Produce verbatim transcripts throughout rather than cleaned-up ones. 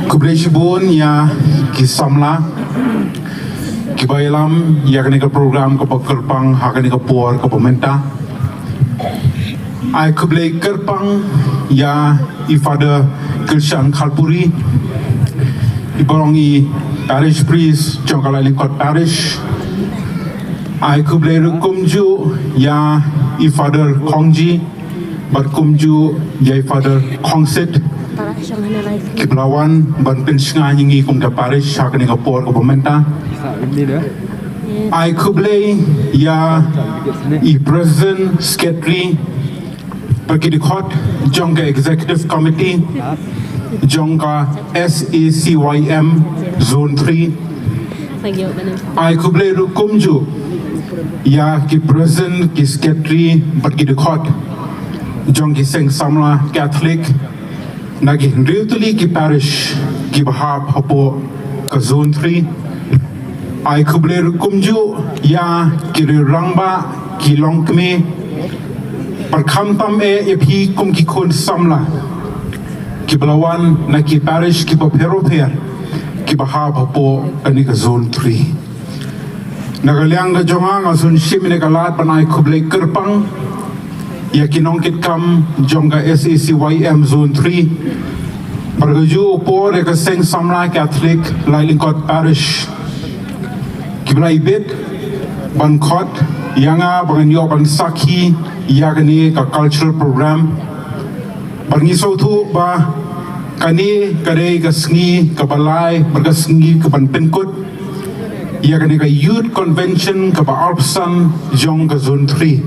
Khublei shibun ïa ki samla kiba ïalam ïa kane ka program kaba kyrpang ha kane ka por kaba mynta. Ai khublei kyrpang ïa i Father Krishan Khalpuri, i ba long i Parish Priest jong ka Laitlingkot Parish. Ai khublei ruh kumjuh ïa i Father Khongji bad kumjuh ïa i Father Khongsit, kiba la wan ban pynshngaiñ ïa ngi kum ka parish ha kane ka por kaba mynta. Ai khublei ïa i President, Secretary bad ki dkhot jong ka Executive Committee jong ka S A C Y M Zone three. Ai khublei ruh kumjuh ïa ki President, ki Secretary bad ki dkhot jong ki seng samla Catholic na ki hynriew tylli ki parish kiba hap hapoh ka Zone three. Ai khublei ruh kumjuh ïa ki riew rangbah, ki longkmie bad khamtam eh ïa phi kum ki khun samla kiba la wan na ki parish kiba pher bapher kiba hap hapoh kane ka Zone three. Na ka liang ka jong nga, nga sngewsih mynne ka lad ban ai khublei kyrpang ïa ki nongkitkam jong ka S A C Y M Zone three. Bad kajuh u por ïa ka seng samla Catholic Laitlingkot Parish kiba la ibit ban khot ïa nga ba ngan ïoh ban sakhi ïa kane ka cultural program. Bad ngi sngewthuh ba kane ka dei ka sngi kaba lai bad ka sngi kaban pynkut ïa kane ka Youth Convention kaba arphew san jong ka Zone three.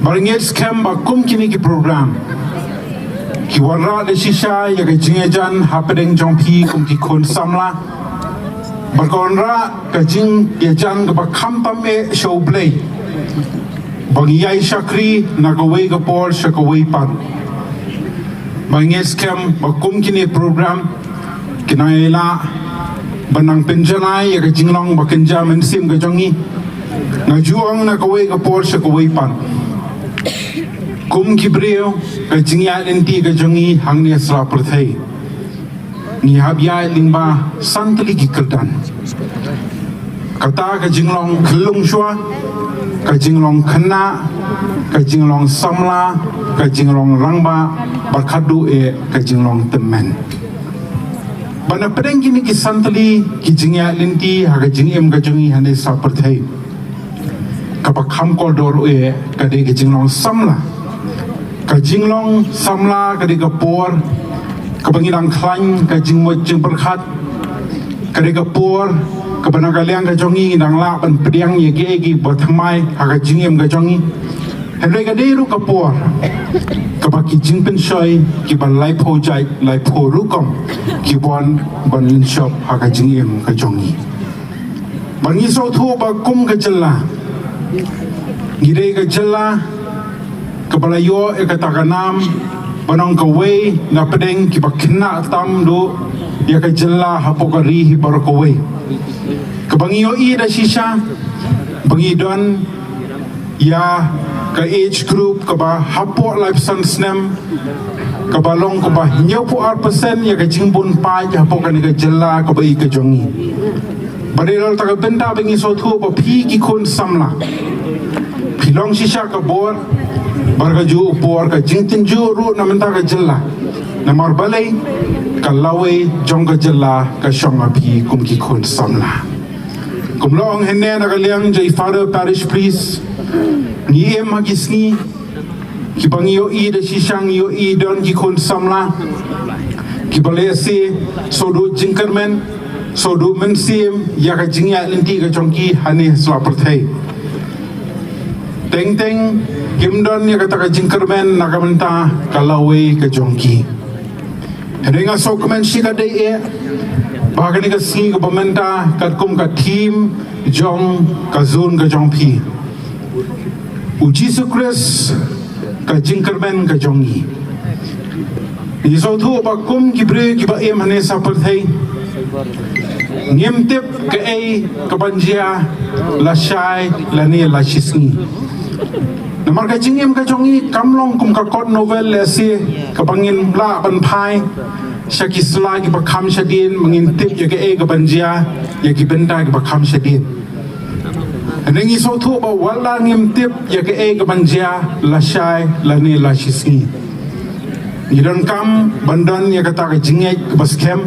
Bad ngi ngeit skhem ba kum kine ki program ki wanrah da shisha ïa ka jingïajan hapdeng jong phi kum ki khun samla. Bad ka wanrah ka jingïajan kaba khamtam eh sha U Blei ba ngi ïai shakri na kawei ka por sha kawei pat. Ba ngi ngeit skhem ba kum kine program ki nang ïai lah ban nang pynjanai ïa ka jinglong ba kynja mynsiem ka jong ngi. Nga ju ong, na kawei ka por sha kawei pat, kum ki briew, ka jingïaid lynti ka jong ngi hangne ha sla pyrthei ngi hap ïaid lyngba san tylli ki kyrdan. Kata ka jinglong khyllung shuwa, ka jinglong khynnah, ka jinglong samla, ka jinglong rangbah, bad khatduh eh ka jinglong tymmen. Bad na pdeng kine ki san tylli ki jingïaid lynti ha ka jingim ka jong ngi hangne ha sla pyrthei, kaba kham kordor eh ka dei ka jinglong samla. Ka jinglong samla ka dei ka por kaba ngi dang khlaiñ ka jingmut jingpyrkhat. Ka dei ka por kaba na ka liang ka jong ngi ngi dang lah ban pdiang ïa kiei kiei kiba thymmai ha ka jingim ka jong ngi. Hynrei ka dei ruh ka por kaba ki jingpynshoi kiba laiphew jait, laiphew rukom ki wan ban lynshop ha ka jingim ka jong ngi. Bad ngi sngewthuh ba kum ka jylla ngi dei ka jylla kaba la ïoh ïa kata ka nam ban long kawei na pdeng kiba khynnah tam duh ïa ka jylla hapoh ka ri hi baroh kawei. Kaba ngi ïohi da shisha ba ngi don ïa ka age group kaba hapoh laiphew san snem, kaba long kaba hynñiewphew ar percent ïa ka jingbun paid hapoh kane ka jylla kaba ïeit ka jong ngi. Bad dei na kata ka bynta ba ngi sngewthuh ba phi ki khun samla phi long shisha ka bor bad kajuh u por ka jingtynjuh ruh na mynta ka jylla. Namar balei? Ka lawei jong ka jylla ka shong ha phi kum ki khun samla. Kum la ong hynne na ka liang jong i Father Parish Priest, ngi im ha ki sngi kiba ngi ïohi da shisha, ngi ïohi don ki khun samla kiba lehse sngewduh jingkyrmen, sngewduh mynsiem ïa ka jingïaid lynti ka jong ki hangne ha sla pyrthei. Teng teng kim don ïa kata ka jingkyrmen na ka bynta ka lawei ka jong ki. Hynrei nga sngewkmen shikatdei eh ba kane ka sngi kaba mynta, katkum ka theme jong ka zone ka jong phi, U Jisu Khrist ka jingkyrmen ka jong ngi. Ngi sngewthuh ba kum ki briew kiba im hangne ha sla pyrthei ngim tip kaei kaban jia lashai lane lashisngi. Namar ka jingim ka jong ngi kam long kum ka kot novel lehse kaba ngin lah ban phai sha ki sla kiba kham shadien, ba ngin tip ïa kaei kaban jia ïa ki bynta kiba kham shadien. Hynrei ngi sngewthuh ba wat la ngim tip ïa kaei kaban jia lashai lane lashisngi, ngi donkam ban don ïa kata ka jingngeit kaba skhem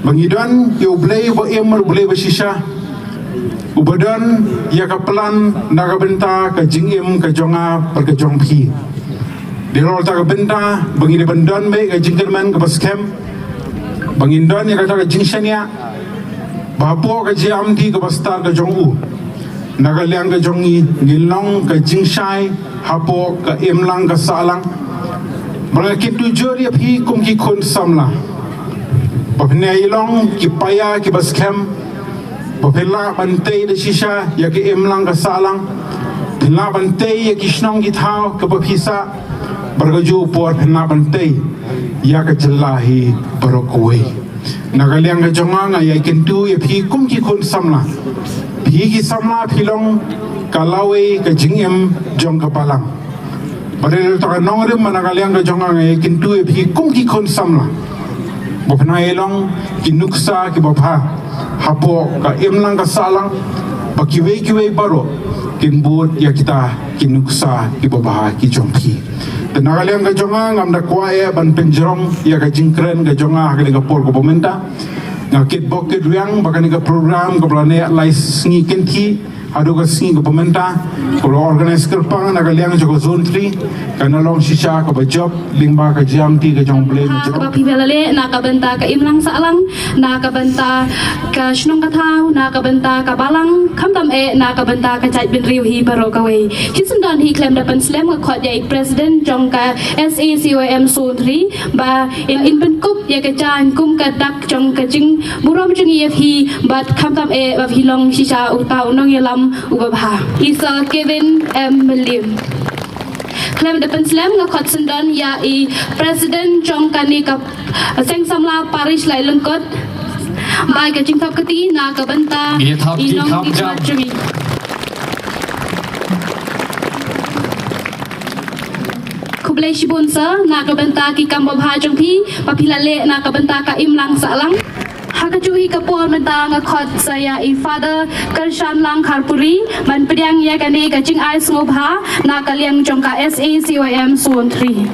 ba ngi don ïa U Blei uba im, U Blei ba shisha, uba don ïa ka plan na ka bynta ka jingim ka jong nga bad ka jong phi. Dei halor kata ka bynta ba ngi dei ban don beit ka jingkyrmen kaba skhem, ba ngin don ïa kata ka jingshaniah ba hapoh ka jingïaid lynti kaba stad ka jong u, na ka liang ka jong ngi ngin long ka jingshai hapoh ka imlang ka sahlang. Ba nga kyntu jur ïa phi kum ki khun samla ba phin ïa long ki paia kiba skhem, ba phin lah ban tei da shisha ïa ka imlang ka sahlang, phin lah ban tei ïa ki shnong ki thaw kiba phi sah, bad kajuh por phin lah ban tei ïa ka jylla hi baroh kawei. Na ka liang ka jong nga, nga ïa kyntu ïa phi kum ki khun samla, phi ki samla phi long ka lawei ka jingim jong ka balang. Bad dei da kata ka nongrim ba na ka liang ka jong nga, nga ïa kyntu ïa phi kum ki khun samla ba phin ïa long ki nuksa kiba bha hapoh ka imlang ka sahlang, ba kiwei kiwei baroh kin bud ïa kita ki nuksa kiba bha ki jong phi. Te na ka liang ka jong nga, ngam da kwah eh ban pynjrong ïa ka jingkren ka jong nga ha kane ka por kaba mynta. Nga kitbok kitrwiang ba kane ka program kaba la neh lai sngi kynthih haduh ka sngi kaba mynta, kaba la organise kyrpang na ka liang jong ka Zone three, kan long shisha kaba jop lyngba ka jingïaid lynti ka jong U Blei. Ha kaba phi ba la leh na ka bynta ka imlang sahlang, na ka bynta ka shnong ka thaw, na ka bynta ka balang, khamtam eh na ka bynta ka jaitbynriew hi baroh kawei. Ki syndon hi khlem da pynslem nga khot ïa i President jong ka S A C Y M Zone three ba in, in pynkup ïa ka jaiñ kum ka dak jong ka jingburom jong ngi ïa phi, bad khamtam eh ba phi long shisha uta u nongïalam uba bha. I Sir Kevin M Mylliem. Khlem da pynslem nga khot syndon ïa i President jong kane ka Seng Samla Parish Laityngkot ba ai ka jingthap kti na ka bynta i nongïalam jong ngi. Khublei shibun Sir na ka bynta ki kam babha jong phi ba phi la leh na ka bynta ka imlang sahlang. Ha kajuh hi ka por mynta nga khot sa ïa i Father Kyrshanlang Kharpuri ban pdiang ïa kane ka jingai sngewbha na ka liang jong ka S A C Y M Zone three.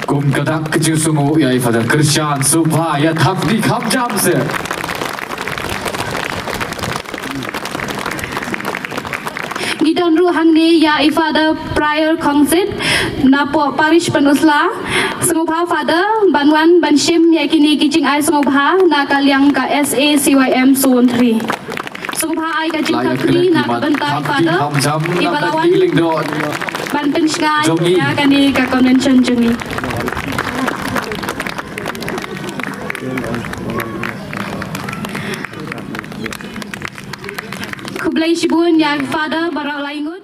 Kum ka dak ka jingsngew ïa i Father Kyrshan, sngewbha ïa thap kti kham jam seh. Ngi don ruh hangne ïa i Father Prior Khongsit napoh Parish Pynursla. Sngewbha Father ban wan ban shim ïa kine ki jingai sngewbha na ka liang ka S A C Y M Zone three. Sngewbha ai ka jingthap kti na ka bynta i Father iba la wan ban pynshngaiñ ïa kane ka convention jong ngi. Khublei shibun ïa i Father baroh laingut.